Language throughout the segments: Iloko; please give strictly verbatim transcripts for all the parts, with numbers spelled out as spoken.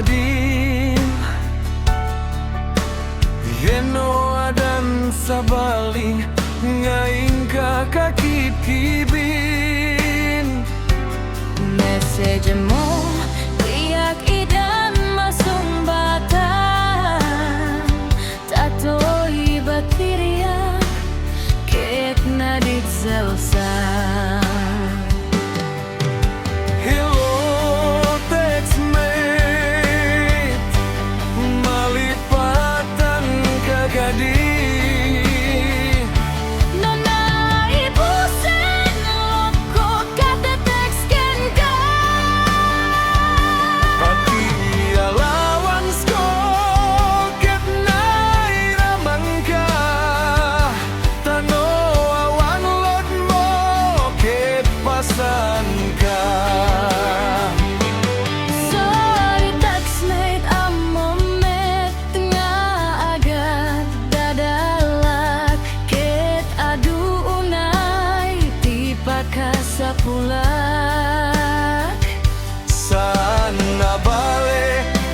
Din, wenno addan sabali nga inka kakibkibin. Messagemo, diak idan masungbatan, ta toy batteriak ket nadidselsan. Hello, textmate. Malipatanka kadi? No naibusen loadko, kada-text kenka. Pati allowanceko ket nairamanka. Ta no awan loadmo ket pasanka. Sorry, textmate, ammom met nga agad dadalak ket adu unay ti pakasapulak. Saan a bale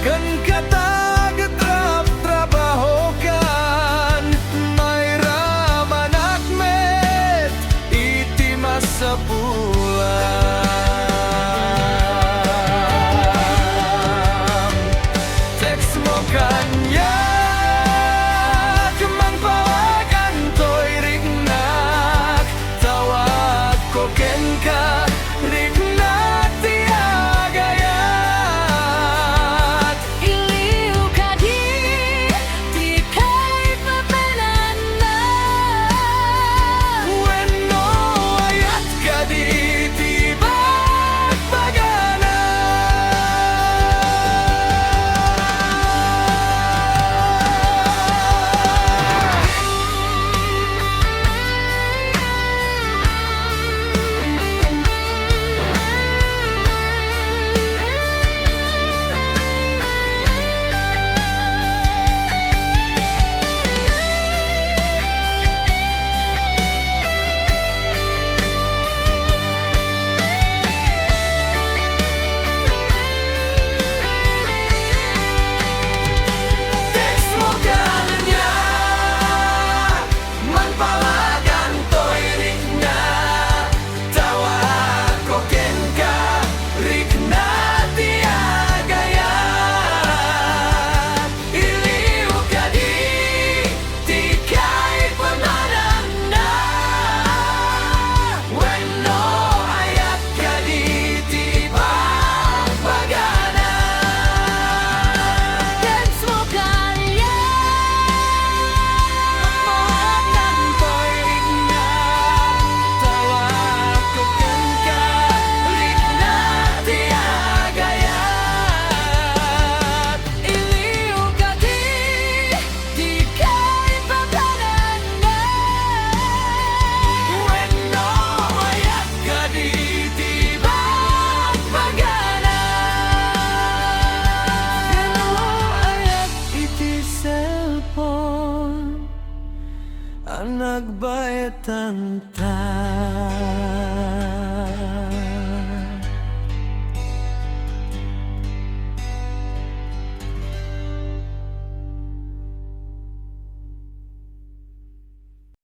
kenka ta agtrabtrabahokan, mairamanak met iti masapulam. Textmo kaniak, mangpawagantoy riknak, tawagko kenka, riknak ti agayat. Iliw kadi ti kaipapananna? Wenno ayat kadi ti bagbagana? Textmo kaniak, mangpawagantoy riknak, tawagko kenka, riknak ti agayat. Iliw kadi ti kaipapananna? Wenno ayat kadi ti bagbagana? Textmo kaniak, mangpawagantoy riknak, tawagko kenka, riknak ti agayat. Iliw kadi ti kaipapananna? Wenno ayat kadi ti bagbagana? Wenno ayat iti cellphone a nagbaetanta?